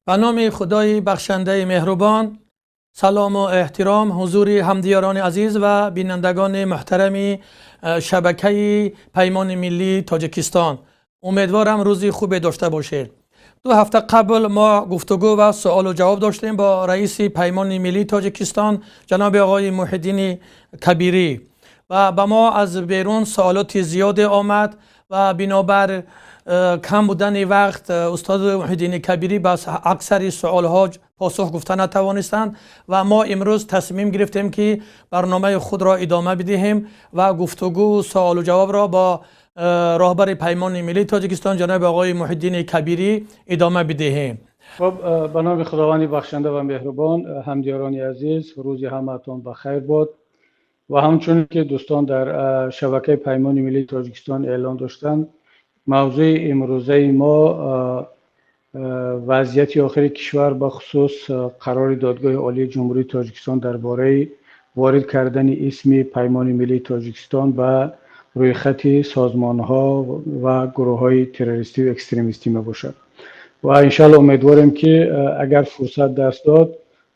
Ба номи Худои бахшандаи меҳрубон, салому эҳтиром ҳузури ҳамдиёрони азиз ва бинандагони муҳтарами шабакаи Паймони миллии Тоҷикистон. Умедворам, рӯзи хубе дошта бошед. 2 ҳафта қабл мо гуфтугӯ ва суолу ҷавоб доштем бо раиси Паймони миллии Тоҷикистон, ҷаноби оқои Муҳиддини Кабирӣ, ва ба мо аз берун суолоти зиёде омад ва бинобар кам будани вақт устод Муҳиддини Кабирӣ ба аксари суолҳо посух гуфта натавонистанд. Ва мо имрӯз тасмим гирифтем, ки барномаи худро идома бидиҳем ва гуфтугӯ суолу ҷавобро бо роҳбари Паймони миллии Тоҷикистон, ҷаноби оқои Муҳиддини Кабирӣ, идома бидиҳем. Хуб, ба номи Худованди бахшанда ва меҳрубон. Ҳамдиёрони азиз, рӯзи ҳамаатон ба хайр бод. Ва ҳамчунин ки дӯстон дар шабакаи Паймони миллии Тоҷикистон эълон доштанд, мавзӯи имрӯзаи мо вазъияти охири кишвар, бахусус қарори Додгоҳи Олии Ҷумҳурии Тоҷикистон дар бораи ворид кардани исми Паймони миллии Тоҷикистон ба рӯйхати созмонҳо ва гурӯҳҳои террористию экстремистӣ мебошад. Ва иншалло умедворем, ки агар фурсат даст дод,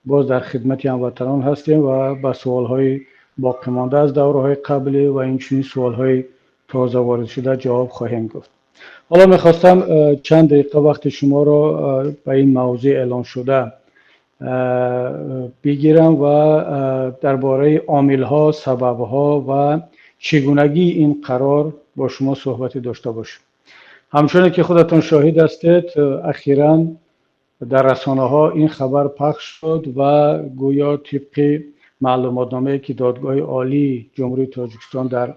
боз дар хидмати ҳамватанон ҳастем ва ба суолҳои боқимонда аз давраҳои қаблӣ ва инчунин суолҳои тоза воридшуда ҷавоб хоҳем гуфт. Ҳоло мехостам чанд дақиқа вақти шуморо ба ин мавзӯи эълоншуда бигирам ва дар бораи омилҳо, сабабҳо ва чигунагии ин қарор бо шумо суҳбате дошта бошем. Ҳамчуне ки худатон шоҳид ҳастед, ахиран дар расонаҳо ин хабар пахш шуд ва гӯё тибқи маълумотномае, ки Додгоҳи Олии Ҷумҳурии Тоҷикистон дар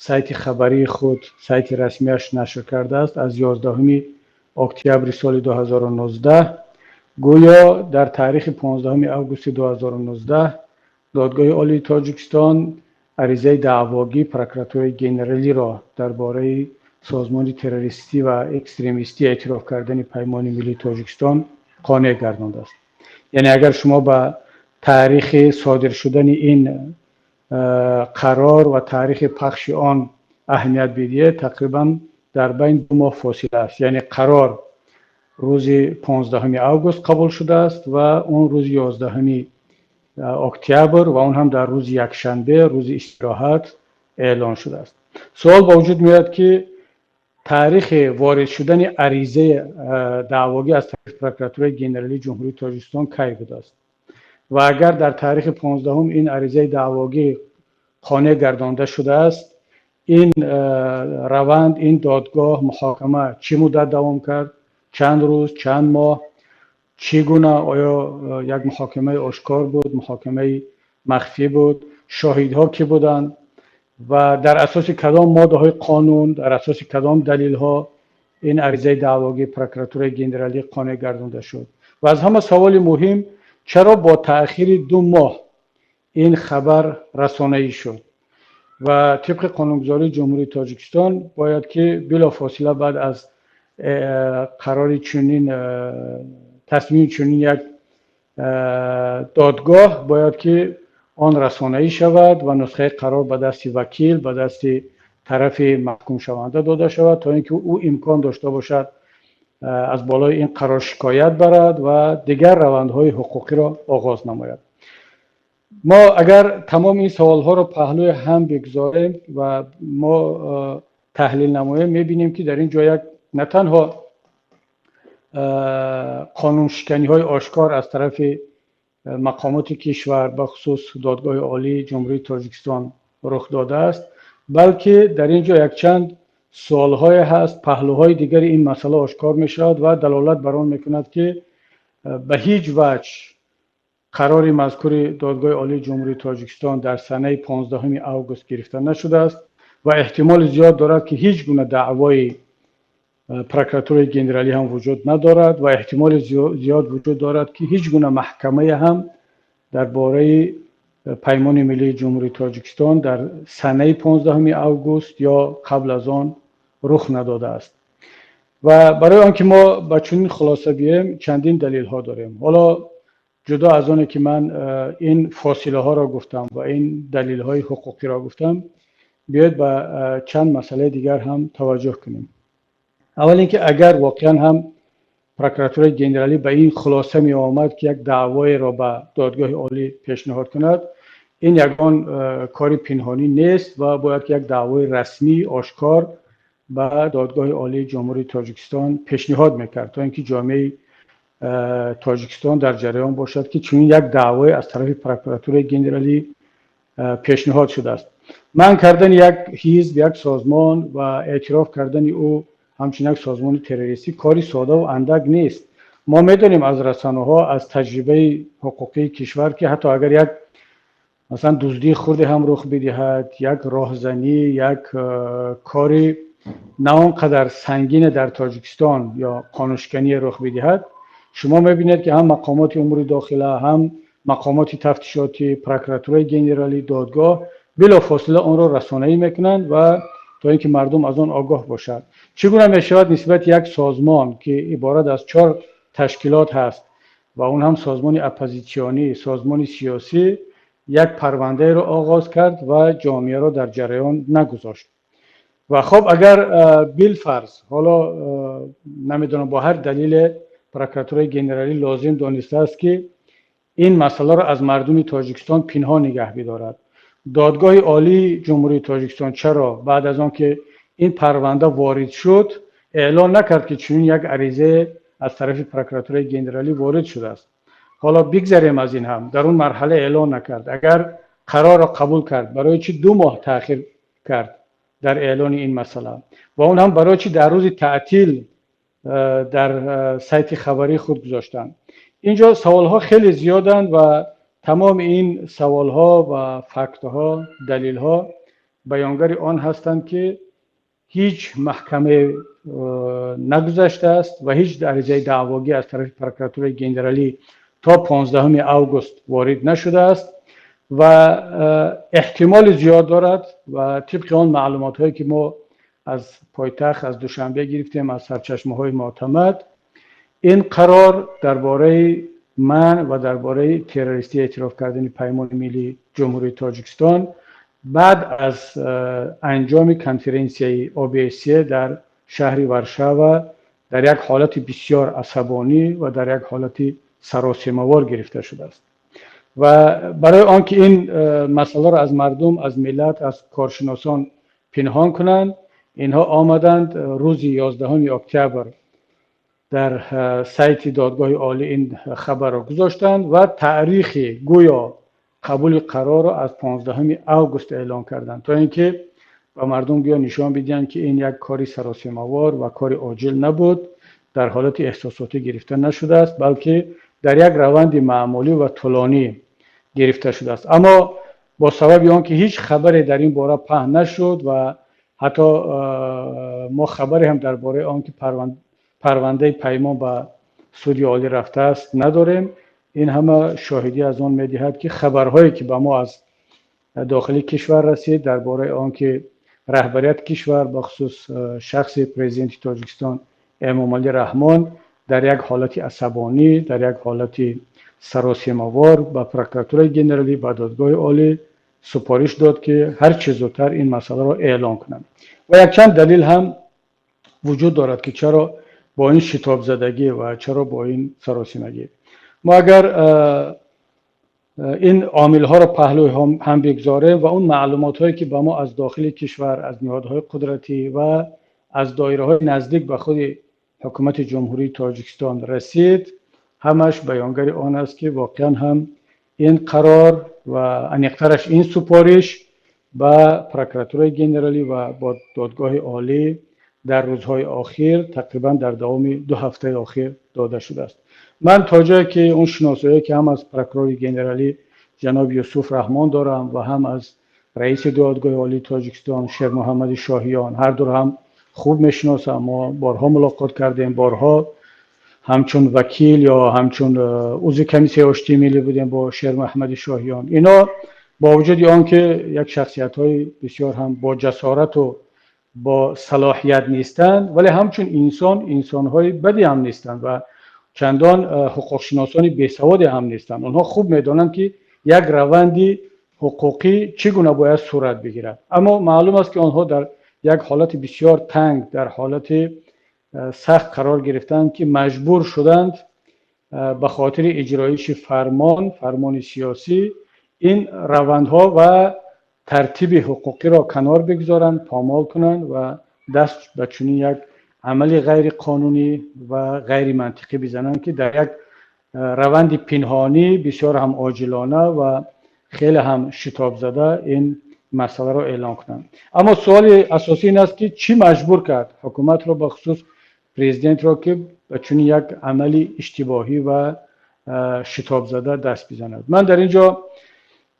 сайти хабарии худ, сайти расмияш нашр кардааст, аз 11 октябри соли 2019, гӯё дар таърихи 15 августи 2019 Додгоҳи Олии Тоҷикистон аризаи даъвогии Прокуратураи Генералиро дар бораи созмони террористӣ ва экстремистӣ эътироф кардани Паймони миллии Тоҷикистон қонеъ гардондааст. Яъне агар шумо ба таърихи содир шудани ин қарор ва таърихи пахши он аҳамият бидиҳед, тақрибан дар байн 2 моҳ фосила аст. Яъне қарор рӯзи 15 август қабул шудааст ва он рӯзи 11 октябр ва он ҳам дар рӯзи якшанбе, рӯзи истироҳат эълон шудааст. Суол ба вуҷуд меояд, ки таърихи ворид шудани аризаи даъвогӣ аз тарафи Прокуратураи Генералии Ҷумҳурии Тоҷикистон кай будааст? Ва агар дар таърихи 15-ум ин аризаи даъвогӣ қонеъ гардонда шудааст, ин раванд, ин додгоҳ, муҳокима чӣ муддат давом кард? Чанд рӯз, чанд моҳ, чӣ гуна? Оё як муҳокимаи ошкор буд, муҳокимаи махфӣ буд? Шоҳидҳо кӣ буданд ва дар асоси кадом моддаҳои қонун, дар асоси кадом далилҳо ин аризаи даъвогии Прокуратураи Генералӣ қонеъ гардонда шуд? Ва аз ҳама саволи муҳим: чаро бо таъхири 2 моҳ ин хабар расонаӣ шуд? Ва тибқи қонунгузории Ҷумҳурии Тоҷикистон бояд ки билофосила баъд аз қарори чунин, тасмими чунин як додгоҳ бояд ки он расонаӣ шавад ва нусхаи қарор ба дасти вакил, ба дасти тарафи маҳкумшаванда дода шавад, то ин ки ӯ имкон дошта бошад аз болои ин қарор шикоят барад ва дигар равандҳои ҳуқуқиро оғоз намояд. Мо агар тамоми ин саволҳоро паҳлӯи ҳам бигзорем ва мо таҳлил намоем, мебинем, ки дар ин ҷо як на танҳо қонуншиканиҳои ошкор аз тарафи мақомоти кишвар, бахусус Додгоҳи Олии Ҷумҳурии Тоҷикистон рух додааст, балки дар ин ҷо якчанд суолҳое ҳаст, паҳлӯҳои дигари ин масъала ошкор мешавад ва далолат бар он мекунад, ки ба ҳеҷ ваҷҳ қарори мазкури Додгоҳи Олии Ҷумҳурии Тоҷикистон дар санаи 15 август гирифта нашудааст ва эҳтимоли зиёд дорад, ки ҳеҷ гуна даъвои Прокуратураи Генералӣ ҳам вуҷуд надорад ва эҳтимоли зиёд вуҷуд дорад, ки ҳеҷ гуна маҳкамае ҳам дар бораи Паймони миллии Ҷумҳурии Тоҷикистон дар санаи 15 август ё қабл аз он рух надодааст. Ва барои он ки мо ба чунин хулоса биёем, чандин далелҳо дорем. Ҳоло ҷудо аз оне ки ман ин фосилаҳоро гуфтам ва ин далелҳои ҳуқуқиро гуфтам, биёед ба чанд масъалаи дигар ҳам таваҷҷӯҳ кунем. Аввал ин ки агар воқеан ҳам Прокуратураи генералӣ ба ин хулоса меомад, ки як даъвоеро ба Додгоҳи Олӣ пешниҳод кунад, ин ягон кори пинҳонӣ нест ва бояд ки як даъвои расмӣ, ошкор ба Додгоҳи Олии Ҷумҳурии Тоҷикистон пешниҳод мекард, то ин ки ҷомеаи Тоҷикистон дар ҷараён бошад, ки чунин як даъвое аз тарафи Прокуратураи генералӣ пешниҳод шудааст. Манъ кардани як ҳизб, як созмон ва эътироф кардани ӯ ҳамчун як созмони террористӣ кори сода ва андак нест. Мо медонем аз расонаҳо, аз таҷрибаи ҳуқуқии кишвар, ки ҳатто агар як, масалан, дуздии хурде ҳам рух бидиҳад, як роҳзанӣ, як кори на он қадар сангине дар Тоҷикистон ё қонуншикание рух бидиҳад, шумо мебинед, ки ҳам мақомоти умури дохила, ҳам мақомоти тафтишотӣ, Прокуратураи генералӣ, додгоҳ билофосила онро расонаӣ мекунанд ва то ин ки мардум аз он огоҳ бошад. Чӣ гуна мешавад нисбати як созмон, ки иборат аз чор ташкилот ҳаст ва он ҳам созмони оппозитсионӣ, созмони сиёсӣ, як парвандаеро оғоз кард ва ҷомеаро дар ҷараён нагузошт? Ва хоб, агар билфарз, ҳоло намедонам, бо ҳар далеле Прокуратураи генералӣ лозим донистааст, ки ин масъаларо аз мардуми Тоҷикистон пинҳон нигаҳ бидорад, Додгоҳи Олии Ҷумҳурии Тоҷикистон чаро баъд аз он ки ин парванда ворид шуд, эълон накард, ки чунин як аризае аз тарафи Прокуратураи генералӣ ворид шудааст? Ҳоло бигзарем аз ин ҳам, дар он марҳала эълон накард. Агар қарорро қабул кард, барои чӣ 2 моҳ таъхир кард дар эълони ин масъала ва он ҳам барои чӣ дар рӯзи таътил дар сайти хабарии худ гузоштанд? Инҷо саволҳо хеле зиёданд ва тамоми ин саволҳо ва фактҳо, далелҳо баёнгари он ҳастанд, ки ҳеҷ маҳкамае нагузаштааст ва ҳеҷ аризаи даъвогӣ аз тарафи Прокуратураи генералӣ то 15 август ворид нашудааст. Ва эҳтимоли зиёд дорад ва тибқи он маълумотҳое, ки мо аз пойтахт, аз Душанбе гирифтем, аз сарчашмаҳои муътамад, ин қарор дар бораи манъ ва дар бораи террористӣ эътироф кардани Паймони Миллии Ҷумҳурии Тоҷикистон баъд аз анҷоми конференсияи ОБСЕ дар шаҳри Варшава дар як ҳолати бисёр асабонӣ ва дар як ҳолати саросемавор гирифта шудааст. Ва барои он ки ин масъаларо аз мардум, аз миллат, аз коршиносон пинҳон кунанд, инҳо омаданд, рӯзи 11 октябр дар сайти Додгоҳи Олӣ ин хабарро гузоштанд ва таърихи гӯё қабули қарорро аз 15 август эълон карданд, то ин ки ба мардум гӯё нишон бидиҳанд, ки ин як кори саросемавор ва кори оҷил набуд, дар ҳолати эҳсосотӣ гирифта нашудааст, балки дар як раванди маъмулӣ ва тӯлонӣ гирифта шудааст. Аммо бо сабаби он ки ҳеҷ хабаре дар ин бора паҳн нашуд ва ҳатто мо хабаре ҳам дар бораи он ки парвандаи Паймон ба Суди Олӣ рафтааст, надорем, ин ҳама шоҳидӣ аз он медиҳад, ки хабарҳое, ки ба мо аз дохили кишвар расид дар бораи он ки раҳбарияти кишвар, бахусус шахси Президенти Тоҷикистон Эмомалӣ Раҳмон, дар як ҳолати асабонӣ, дар як ҳолати саросемавор ба Прокуратураи генералӣ, ба Додгоҳи Олӣ супориш дод, ки ҳар чӣ зудтар ин масъаларо эълон кунанд. Ва якчанд далел ҳам вуҷуд дорад, ки чаро бо ин шитобзадагӣ ва чаро бо ин саросимагӣ. Мо агар ин омилҳоро паҳлӯи ҳам бигзорем ва он маълумотҳое, ки ба мо аз дохили кишвар, аз ниҳодҳои қудратӣ ва аз доираҳои наздик ба худи ҳукумати Ҷумҳурии Тоҷикистон расид, ҳамаш баёнгари он аст, ки воқеан ҳам ин қарор ва аниқтараш ин супориш ба Прокуратураи генералӣ ва бо Додгоҳи Олӣ дар рӯзҳои охир, тақрибан дар давоми 2 ҳафтаи охир дода шудааст. Ман то ҷое ки он шиносоие, ки ҳам аз прокурори генералӣ ҷаноби Юсуф Раҳмон дорам ва ҳам аз раиси Додгоҳи Олии Тоҷикистон Шермуҳаммади Шоҳиён, ҳар дуро ҳам хуб мешиносам, мо борҳо мулоқот кардем, борҳо ҳамчун вакил ё ҳамчун узви Комиссияи оштии миллӣ будем бо Шермуҳаммади Шоҳиён. Ино бо вуҷуди он ки як шахсиятҳои бисёр ҳам бо ҷасорату бо салоҳият нестанд, вале ҳамчун инсон инсонҳои баде ҳам нестанд ва чандон ҳуқуқшиносони бесаводе ҳам нестанд. Онҳо хуб медонанд, ки як раванди ҳуқуқӣ чӣ гуна бояд сурат бигирад. Аммо маълум аст, ки онҳо дар як ҳолати бисёр танг, дар ҳолати сахт қарор гирифтанд, ки маҷбур шуданд ба хотири иҷроиши фармони сиёсӣ ин равандҳо ва тартиби ҳуқуқиро канор бигузоранд, помол кунанд ва даст ба чунин як амали ғайриқонунӣ ва ғайримантиқӣ бизананд, ки дар як раванди пинҳонӣ, бисёр ҳам оҷилона ва хеле ҳам шитобзада ин масъаларо эълон кунанд. Аммо суоли асосӣ ин аст, ки чӣ маҷбур кард ҳукуматро, бахусус президентро, ки ба чунин як амали иштибоҳӣ ва шитобзада даст бизанад? Ман дар ин ҷо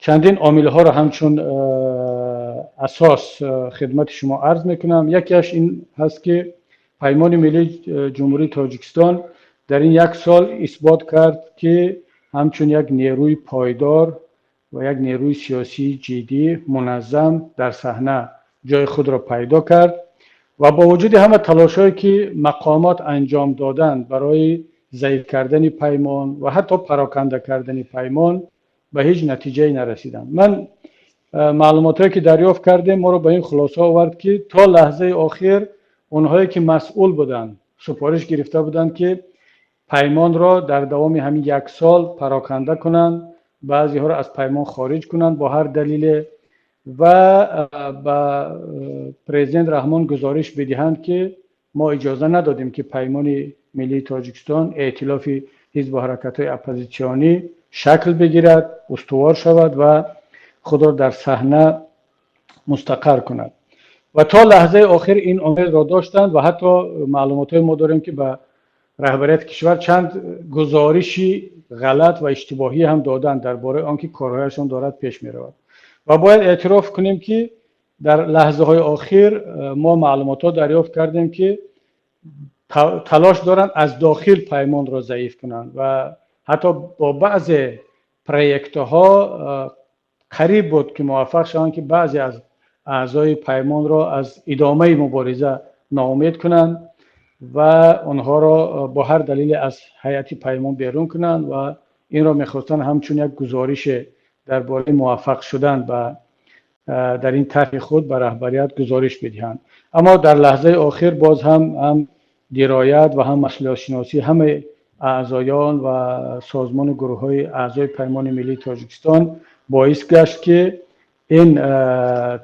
чандин омилҳоро ҳамчун асос хидмати шумо арз мекунам. Якеаш ин ҳаст, ки Паймони Миллии Ҷумҳурии Тоҷикистон дар ин як сол исбот кард, ки ҳамчун як нерӯи пойдор ва як нерӯи сиёсии ҷиддӣ, муназзам дар саҳна ҷои худро пайдо кард ва бо вуҷуди ҳама талошҳое, ки мақомот анҷом доданд барои заиф кардани Паймон ва ҳатто пароканда кардани Паймон, ба ҳеҷ натиҷае нарасиданд. Ман маълумотҳое, ки дарёфт кардем, моро ба ин хулоса овард, ки то лаҳзаи охир онҳое, ки масъул буданд, супориш гирифта буданд, ки Паймонро дар давоми ҳамин як сол пароканда кунанд, баъзеҳоро аз Паймон хориҷ кунанд бо ҳар далеле ва ба президент Раҳмон гузориш бидиҳанд, ки мо иҷоза надодем, ки Паймони Миллии Тоҷикистон, эътилофи ҳизбу ҳаракатҳои оппозитсионӣ, шакл бигирад, устувор шавад ва худро дар саҳна мустақар кунад. Ва то лаҳзаи охир ин умедро доштанд ва ҳатто маълумотҳои мо дорем, ки ба раҳбарияти кишвар чанд гузориши ғалат ва иштибоҳӣ ҳам доданд дар бораи он ки корҳояшон дорад пеш меравад. Ва бояд эътироф кунем, ки дар лаҳзаҳои охир мо маълумотҳо дарёфт кардем, ки талош доранд аз дохил Паймонро заиф кунанд ва ҳатто бо баъзе проектҳо қариб буд, ки муваффақ шаванд, ки баъзе аз аъзои Паймонро аз идомаи мубориза ноумед кунанд ва онҳоро бо ҳар далеле аз ҳайати Паймон берун кунанд ва инро мехостанд ҳамчун як гузорише дар бораи муваффақ шудан ба дар ин тарҳи худ ба раҳбарият гузориш бидиҳанд. Аммо дар лаҳзаи охир боз ҳам дироят ва ҳам масъулиятшиносии ҳамаи аъзоён ва созмону гурӯҳҳои аъзои Паймони Миллии Тоҷикистон боис гашт, ки ин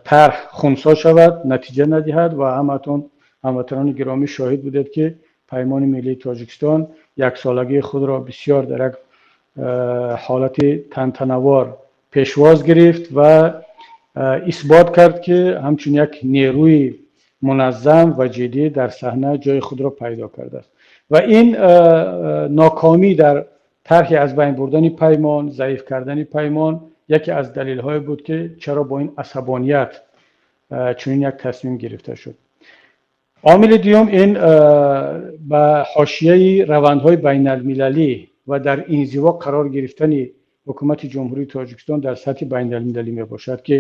тарҳ хунсо шавад, натиҷа надиҳад. Ва ҳаматон, ҳамватанони гиромӣ, шоҳид будед, ки Паймони Миллии Тоҷикистон яксолагии худро бисёр дар як ҳолати тантанавор пешвоз гирифт ва исбот кард, ки ҳамчун як нерӯи муназзам ва ҷиддӣ дар саҳна ҷои худро пайдо кардааст. Ва ин нокомӣ дар тарҳи аз байн бурдани Паймон, заиф кардани Паймон яке аз далелҳое буд, ки чаро бо ин асабоният чунин як тасмим гирифта шуд. Омили дуюм ин ба ҳошияи равандҳои байналмилалӣ ва дар инзиво қарор гирифтани ҳукумати Ҷумҳурии Тоҷикистон дар сатҳи байналмилалӣ мебошад, ки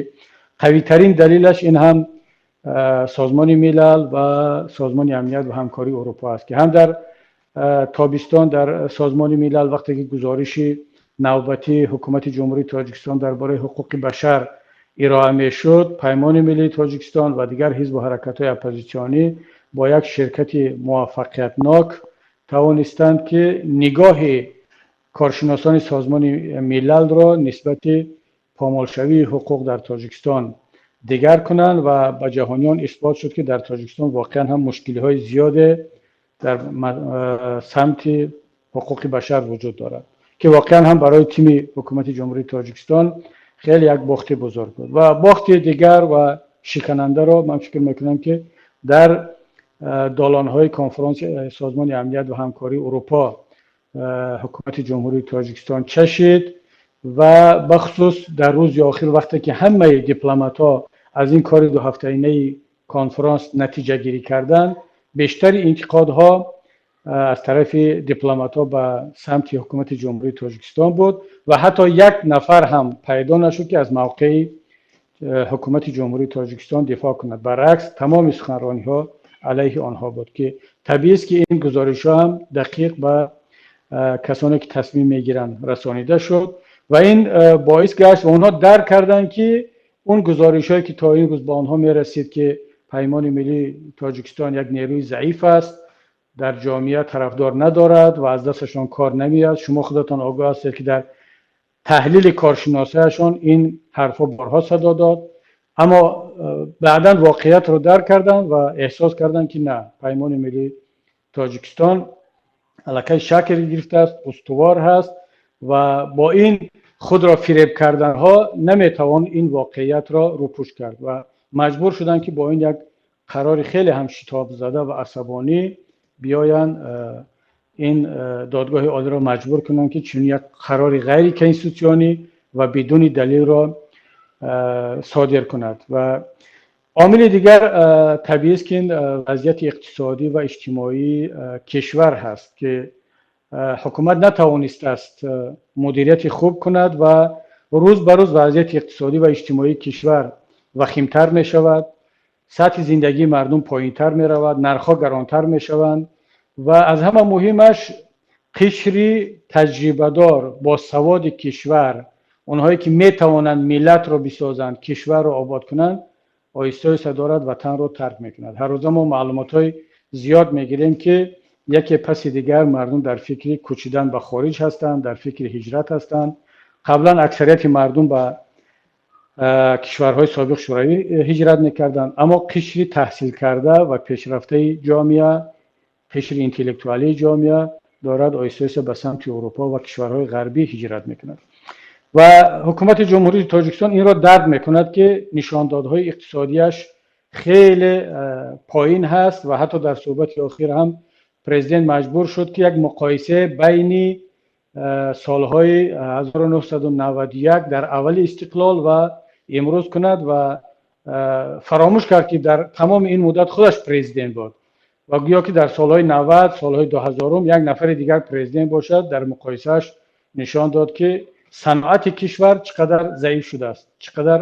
қавитарин далелаш ин ҳам Созмони Милал ва Созмони Амният ва Ҳамкории Аврупо аст, ки ҳам дар тобистон дар Созмони Милал, вақте ки гузориши навбатии ҳукумати Ҷумҳурии Тоҷикистон дар бораи ҳуқуқи башар ироа мешуд, Паймони Миллии Тоҷикистон ва дигар ҳизбу ҳаракатҳои оппозитсионӣ бо як ширкати муваффақиятнок тавонистанд, ки нигоҳи коршиносони Созмони Милалро нисбати помолшавии ҳуқуқ дар Тоҷикистон дигар кунанд ва ба ҷаҳониён исбот шуд, ки дар Тоҷикистон воқеан ҳам мушкилиҳои зиёде дар самти ҳуқуқи башар вуҷуд дорад, ки воқеан ҳам барои тими ҳукумати Ҷумҳурии Тоҷикистон хеле як бохти бузург буд. Ва бохти дигар ва шиканандаро ман фикр мекунам, ки дар долонҳои конфронси Созмони Амният ва Ҳамкории Аврупо ҳукумати Ҷумҳурии Тоҷикистон чашид ва бахусус дар рӯзи охир, вақте ки ҳамаи дипломатҳо аз ин кори дуҳафтаинаи конфронс натиҷагирӣ карданд, бештари интиқодҳо аз тарафи дипломатҳо ба самти ҳукумати Ҷумҳурии Тоҷикистон буд ва ҳатто як нафар ҳам пайдо нашуд, ки аз мавқеи ҳукумати Ҷумҳурии Тоҷикистон дифоъ кунад. Баръакс, тамоми суханрониҳо алайҳи онҳо буд, ки табиист, ки ин гузоришҳо ҳам дақиқ ба касоне, ки тасмим мегиранд, расонида шуд ва ин боис гашт ва онҳо дарк карданд, ки он гузоришҳое, ки то ин рӯз ба онҳо мерасид, ки Паймони Миллии Тоҷикистон як нерӯи заиф аст. дар ҷомеа тарафдор надорад ва аз дасташон кор намеояд. Шумо худатон огоҳ ҳастед, ки дар таҳлили коршиносияшон ин ҳарфҳо борҳо садо дод, аммо баъдан воқеиятро дарк карданд ва эҳсос карданд, ки на, Паймони миллии Тоҷикистон аллакай шакл гирифтааст, устувор ҳаст ва бо ин худро фиреб карданҳо наметавон ин воқеиятро рӯпӯш кард ва маҷбур шуданд, ки бо ин як қарори хеле ҳам шитобзада ва асабонӣ биёянд, ин Додгоҳи Олиро маҷбур кунанд, ки чунин як қарори ғайриконститутсионӣ ва бидуни далелро содир кунад. Ва омили дигар, табиист, ки ин вазъияти иқтисодӣ ва иҷтимоии кишвар ҳаст, ки ҳукумат натавонистааст мудирияти хуб кунад ва рӯз ба рӯз вазъияти иқтисодӣ ва иҷтимоии кишвар вахимтар мешавад, сатҳи зиндагии мардум поинтар меравад, нархҳо гаронтар мешаванд ва аз ҳама муҳимаш, қишри таҷрибадор, босаводи кишвар, онҳое ки метавонанд миллатро бисозанд, кишварро обод кунанд, оҳиста оҳиста дорад ватанро тарк мекунад. Ҳаррӯза мо маълумотҳои зиёд мегирем, ки яке паси дигар мардум дар фикри кӯчидан ба хориҷ ҳастанд, дар фикри ҳиҷрат ҳастанд. Қаблан аксарияти мардум ба кишварҳои собиқ Шӯравӣ ҳиҷрат мекарданд, аммо қишри таҳсилкарда ва пешрафтаи ҷомеа, қишри интеллектуалии ҷомеа дорад оҳиста оҳиста ба самти Аврупо ва кишварҳои ғарбӣ ҳиҷрат мекунад. Ва ҳукумати Ҷумҳурии Тоҷикистон инро дарк мекунад, ки нишондодҳои иқтисодияш хеле поин ҳаст ва ҳатто дар суҳбати охир ҳам президент маҷбур шуд, ки як муқоиса байни солҳои 1991 дар аввали истиқлол ва имрӯз кунад ва фаромӯш кард, ки дар тамоми ин муддат худаш президент буд ва гӯё ки дар солҳои 90, солҳои 2000 як нафари дигар президент бошад. Дар муқоисааш нишон дод, ки саноати кишвар чӣ қадар заиф шудааст, чӣ қадар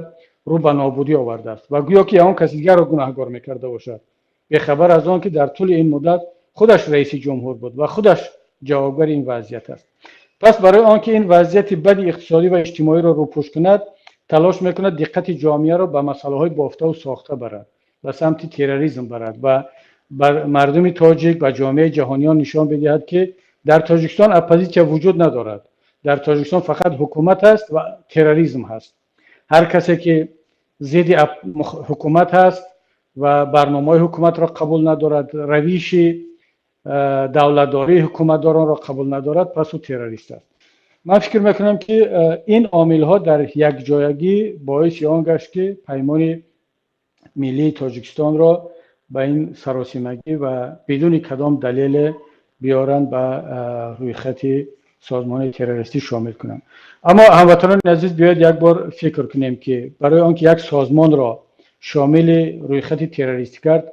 рӯ ба нобудӣ овардааст ва гӯё ки он каси дигарро гунаҳгор мекарда бошад, бехабар аз он ки дар тӯли ин муддат худаш раиси ҷумҳур буд ва худаш ҷавобгари ин вазъият аст. Пас барои он ки ин вазъияти бади иқтисодӣ ва иҷтимоиро рӯпӯш кунад, талош мекунад диққати ҷомеаро ба масъалаҳои бофтаву сохта барад, ба самти терроризм барад ва ба мардуми тоҷик, ба ҷомеаи ҷаҳониён нишон бидиҳад, ки дар Тоҷикистон оппозитсия вуҷуд надорад, дар Тоҷикистон фақат ҳукумат аст ва терроризм ҳаст. Ҳар касе ки зидди ҳукумат ҳаст ва барномаҳои ҳукуматро қабул надорад, равиши давлатдории ҳукуматдоронро қабул надорад, пас ӯ террорист аст. Ман фикр мекунам, ки ин омилҳо дар якҷоягӣ боиси он гашт, ки Паймони миллии Тоҷикистонро ба ин саросимагӣ ва бидуни кадом далеле биёранд, ба рӯйхати созмони террористӣ шомил кунанд. Аммо, ҳамватанони азиз, биёед як бор фикр кунем, ки барои он ки як созмонро шомили рӯйхати террористӣ кард,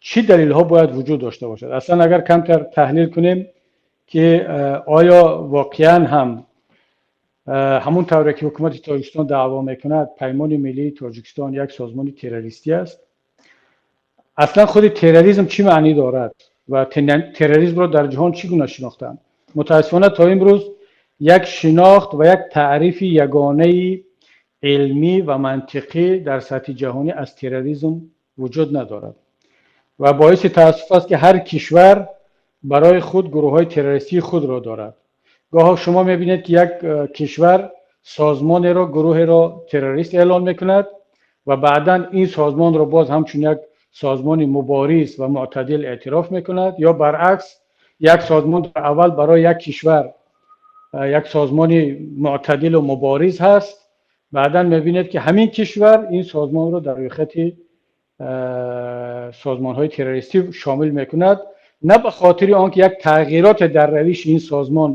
чӣ далелҳо бояд вуҷуд дошта бошад? Аслан агар камтар таҳлил кунем, ки оё воқеан ҳам ҳамон тавре ки ҳукумати Тоҷикистон даъво мекунад, Паймони миллии Тоҷикистон як созмони террористӣ аст? Аслан худи терроризм чӣ маънӣ дорад ва терроризмро дар ҷаҳон чӣ гуна шинохтанд? Мутаассифона, то имрӯз як шинохт ва як таърифи ягонаи илмӣ ва мантиқӣ дар сатҳи ҷаҳонӣ аз терроризм вуҷуд надорад ва боиси таассуф аст, ки ҳар кишвар барои худ гурӯҳҳои террористии худро дорад. Гоҳо шумо мебинед, ки як кишвар созмонеро, гурӯҳеро террорист эълон мекунад ва баъдан ин созмонро боз ҳамчун як созмони мубориз ва мӯътадил эътироф мекунад, ё баръакс, як созмон дар аввал барои як кишвар як созмони мӯътадилу мубориз ҳаст, баъдан мебинед, ки ҳамин кишвар ин созмонро дар рӯйхати созмонҳои террористӣ шомил мекунад, на ба хотири он ки як тағйироте дар равиши ин созмон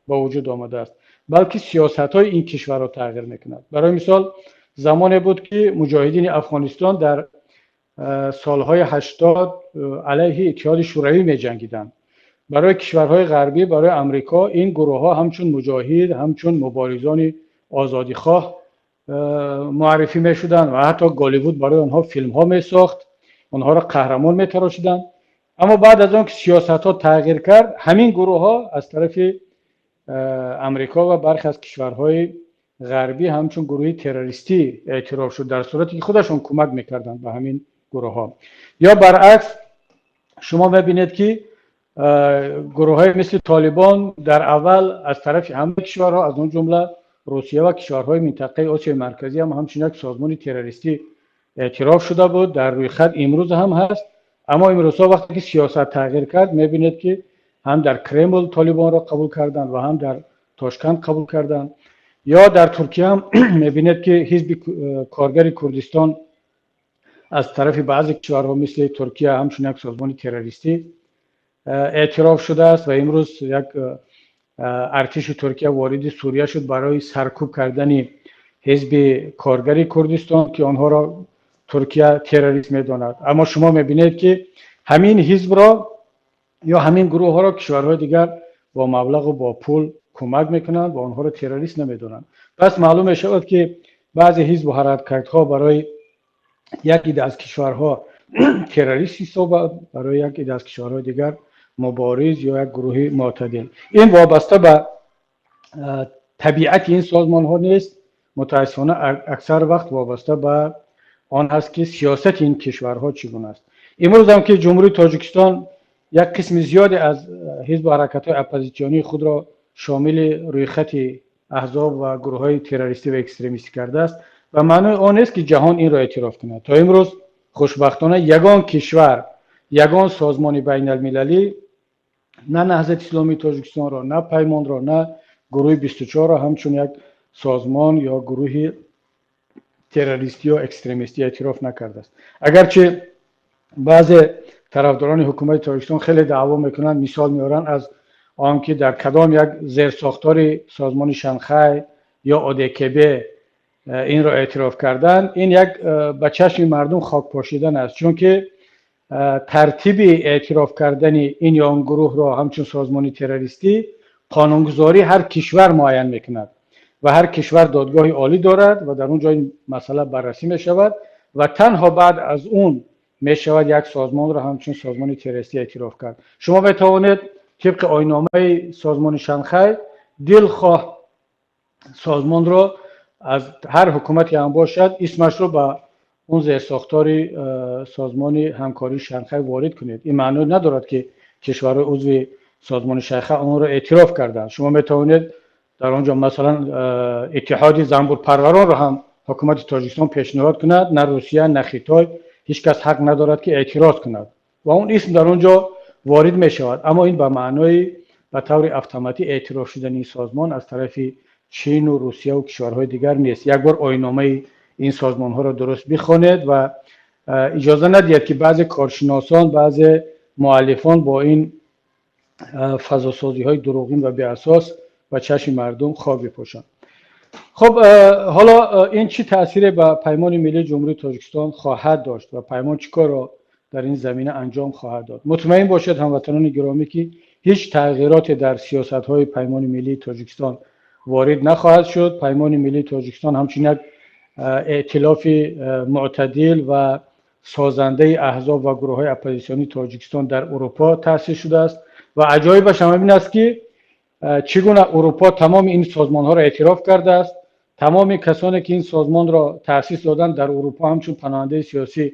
ба вуҷуд омадааст, балки сиёсатҳои ин кишварро тағйир мекунад. Барои мисол, замоне буд, ки Муҷоҳидини Афғонистон дар солҳои 80 алайҳи Иттиҳоди Шӯравӣ меҷангиданд. Барои кишварҳои ғарбӣ, барои Амрико ин гурӯҳҳо ҳамчун муҷоҳид, ҳамчун муборизони озодихоҳ муаррифӣ мешуданд ва ҳатто Голливуд барои онҳо филмҳо месохт, онҳоро қаҳрамон метарошиданд. Аммо баъд аз он ки сиёсатҳо тағйир кард, ҳамин гурӯҳҳо аз тарафи Амрико ва бархе аз кишварҳои ғарбӣ ҳамчун гурӯҳи террористӣ эътироф шуд, дар сурате ки худашон кӯмак мекарданд ба ҳамин гурӯҳҳо. Ё баръакс, шумо мебинед, ки Гурӯҳҳои мисли Толибон дар аввал аз тарафи ҳама кишварҳо, аз он ҷумла Русия ва кишварҳои минтақаи Осиёи Марказӣ ҳам ҳамчун як созмони террористӣ эътироф шуда буд, дар рӯйхат имрӯз ҳам ҳаст. Аммо имрӯзҳо вақте ки сиёсат тағйир кард, мебинед ки ҳам дар Кремл Толибонро қабул карданд ва ҳам дар Тошканд қабул карданд. Ё дар Туркия ҳам мебинед ки Ҳизби Коргари Курдистон аз тарафи баъзе кишварҳо мисли Туркия ҳамчун як созмони террористӣ эътироф шудааст ва имрӯз як артиши Туркия вориди Сурия шуд барои саркӯб кардани Ҳизби Коргари Курдистон, ки онҳоро Туркия террорист медонад. Аммо шумо мебинед ки ҳамин ҳизбро ё ҳамин гурӯҳҳоро кишварҳои дигар бо маблағу бо пул кӯмак мекунанд ва онҳоро террорист намедонанд. Пас маълум мешавад ки баъзе ҳизбу ҳаракатҳо барои як ида аз кишварҳо террорист ҳисобад, барои як ида аз кишварҳои дигар мубориз ё як гурӯҳи мӯътадил. Ин вобаста ба табиати ин созмонҳо нест, мутаассифона аксар вақт вобаста ба он ҳаст ки сиёсати ин кишварҳо чӣ гуна аст. Имрӯз ҳам ки Ҷумҳурии Тоҷикистон як қисми зиёде аз ҳизбу ҳаракатҳои оппозитсионии худро шомили рӯйхати аҳзоб ва гурӯҳҳои террористӣ ва экстремистӣ кардааст, ба маънои он нест ки ҷаҳон инро эътироф кунад. То имрӯз хушбахтона ягон кишвар, ягон созмони байналмилалӣ на Наҳзати Исломии Тоҷикистонро, на Паймонро, на гурӯҳи 24-ро ҳамчун як созмон ё гурӯҳи террористӣ ё экстремистӣ эътироф накардааст. Агарчи баъзе тарафдорони ҳукумати Тоҷикистон хеле даъво мекунанд, мисол меоранд аз он ки дар кадом як зерсохтори созмони Шанхай ё ОДКБ инро эътироф кардан, ин як ба чашми мардум хок пошидан аст, чунки тартиби эътироф кардани ин ё он гурӯҳро ҳамчун созмони террористӣ қонунгузорӣ ҳар кишвар муайян мекунад ва ҳар кишвар додгоҳи олӣ дорад ва дар он ҷо ин масъала баррасӣ мешавад ва танҳо баъд аз он мешавад як созмонро ҳамчун созмони террористӣ эътироф кард. Шумо метавонед тибқи оинномаи созмони Шанхай дилхоҳ созмонро аз ҳар ҳукумате ҳам бошад исмашро ба он зерсохтори созмони ҳамкории Шанхай ворид кунед. Ин маъно надорад ки кишварҳои узви созмони Шанхай онро эътироф карданд. Шумо метавонед дар он ҷо масалан Иттиҳоди занбурпарваронро ҳам ҳукумати Тоҷикистон пешниҳод кунад, на Русия, на Хитой, ҳеҷ кас ҳақ надорад ки эътироз кунад ва он исм дар он ҷо ворид мешавад. Аммо ин ба маънои ба таври автоматӣ эътироф шудани ин созмон аз тарафи Чину Русияву кишварҳои дигар нест. Як бор оинномаи ин созмонҳоро дуруст бихонед ва иҷоза надиҳед ки баъзе коршиносон, баъзе муаллифон бо ин фазосозиҳои дурӯғин ва беасос ба чашми мардум хок бипошанд. Хуб, ҳоло ин чӣ таъсире ба Паймони Миллии Ҷумҳурии Тоҷикистон хоҳад дошт ва Паймон чӣ корро дар ин замина анҷом хоҳад дод? Мутмаин бошед, ҳамватанони гиромӣ, ки ҳеҷ тағйироте дар сиёсатҳои Паймони Миллии Тоҷикистон ворид нахоҳад шуд. Паймони Миллии Тоҷикистон ҳамчун як эътилофи мӯътадил ва созандаи аҳзоб ва гурӯҳҳои оппозитсионии Тоҷикистон дар Урупо таъсис шудааст ва аҷоибаш ҳам ин аст ки чӣ гуна Урупо тамоми ин созмонҳоро эътироф кардааст, тамоми касоне ки ин созмонро таъсис доданд дар Урупо ҳамчун паноҳандаи сиёсӣ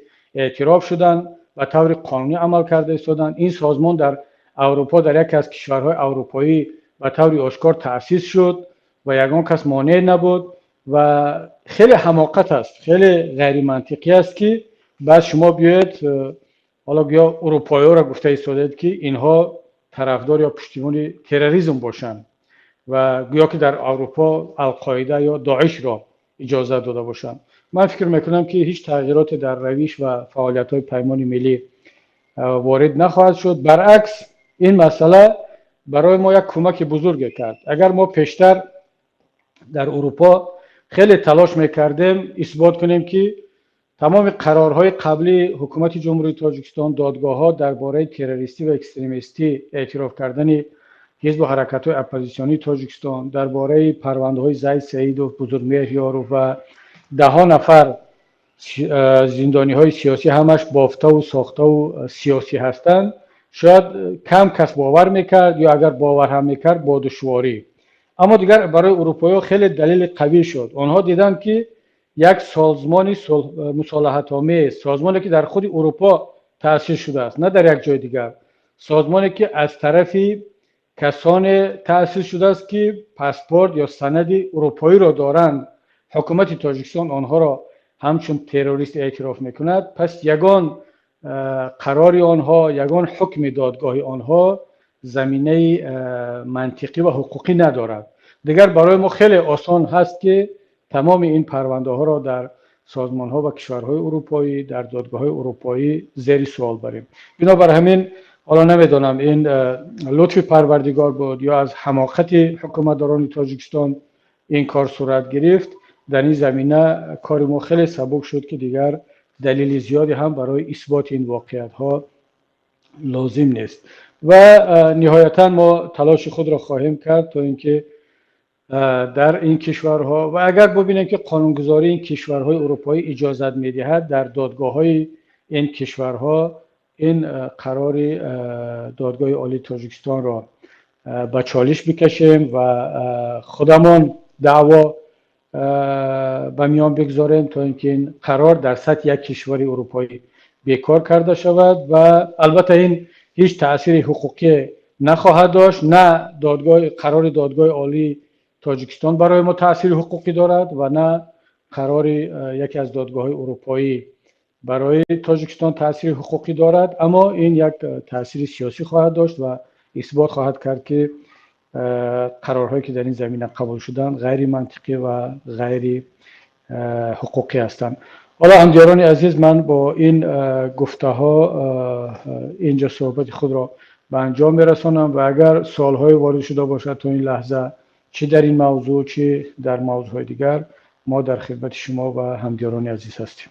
эътироф шуданд, ба таври қонунӣ амал карда истоданд. Ин созмон дар Аврупо, дар яке аз кишварҳои аврупоӣ ба таври ошкор таъсис шуд ва ягон кас монеъ набуд. Ва хеле ҳамоқат аст, хеле ғайримантиқӣ аст ки баъд шумо биёед ҳоло гӯё урупоиёро гуфта истодаед ки инҳо тарафдор ё пуштибони терроризм бошанд ва гӯё ки дар Аврупо Алқоида ё Доишро иҷозат дода бошанд. Ман фикр мекунам ки ҳеҷ тағйироте дар равиш ва фаъолиятҳои Паймони Миллӣ ворид нахоҳад шуд. Баръакс, ин масъала барои мо як кӯмаки бузурге кард. Агар мо пештар дар Урупо хеле талош мекардем исбот кунем ки тамоми қарорҳои қаблии ҳукумати Ҷумҳурии Тоҷикистон, додгоҳҳо дар бораи террористӣ ва экстремистӣ эътироф кардани ҳизбу ҳаракатҳои оппозитсионии Тоҷикистон, дар бораи парвандаҳои Зайд Саидов, Бузургмеҳр Ёров ва даҳҳо нафар зиндониҳои сиёсӣ ҳамаш бофтаву сохтаву сиёсӣ ҳастанд, шояд кам кас бовар мекард ё агар бовар ҳам мекард, бо душворӣ. Аммо дигар барои урупоиҳо хеле далели қавӣ шуд. Онҳо диданд ки як созмони мусолиҳатомез, созмоне ки дар худи Урупо таъсис шудааст, на дар як ҷои дигар. Созмоне ки аз тарафи касоне таъсис шудааст, ки паспорт ё санади урупоиро доранд, ҳукумати Тоҷикистон онҳоро ҳамчун террорист эътироф мекунад, пас ягон қарори онҳо, ягон ҳукми додгоҳи онҳо заминаи мантиқӣ ва ҳуқуқӣ надорад. Дигар барои мо хеле осон ҳаст, ки тамоми ин парвандаҳоро дар созмонҳо ва кишварҳои урупоӣ, дар додгоҳҳои урупоӣ зери суол барем. Бинобар ҳамин, ҳоло намедонам, ин лутфи Парвардигор буд ё аз ҳамоқати ҳукуматдорони Тоҷикистон ин кор сурат гирифт, дар ин замина кори мо хеле сабук шуд, ки дигар далели зиёде ҳам барои исботи ин воқеиятҳо лозим нест. Ва ниҳоятан мо талоши худро хоҳем кард, то ин ки дар ин кишварҳо ва агар бубинем, ки қонунгузории ин кишварҳои урупоӣ иҷозат медиҳад, дар додгоҳҳои ин кишварҳо ин қарори Додгоҳи Олии Тоҷикистонро ба чолиш бикашем ва худамон даъво ба миён бигзорем, то ин ки ин қарор дар сатҳи як кишвари урупоӣ бекор карда шавад. Ва албатта, ин ҳеҷ таъсири ҳуқуқӣ нахоҳад дошт. На додгоҳ, қарори Додгоҳи Олии Тоҷикистон барои мо таъсири ҳуқуқӣ дорад ва на қарори яке аз додгоҳҳои урупоӣ барои Тоҷикистон таъсири ҳуқуқӣ дорад, аммо ин як таъсири сиёсӣ хоҳад дошт ва исбот хоҳад кард, ки қарорҳое, ки дар ин замина қабул шуданд, ғайримантиқӣ ва ғайри ҳуқуқӣ ҳастанд. Ҳоло, ҳамдиёрони азиз, ман бо ин гуфтаҳо инҷо суҳбати худро ба анҷом мерасонам ва агар суолҳое ворид шуда бошад то ин лаҳза, чӣ дар ин мавзӯъ, чӣ дар мавзӯъҳои дигар, мо дар хидмати шумо ва ҳамдиёрони азиз ҳастем.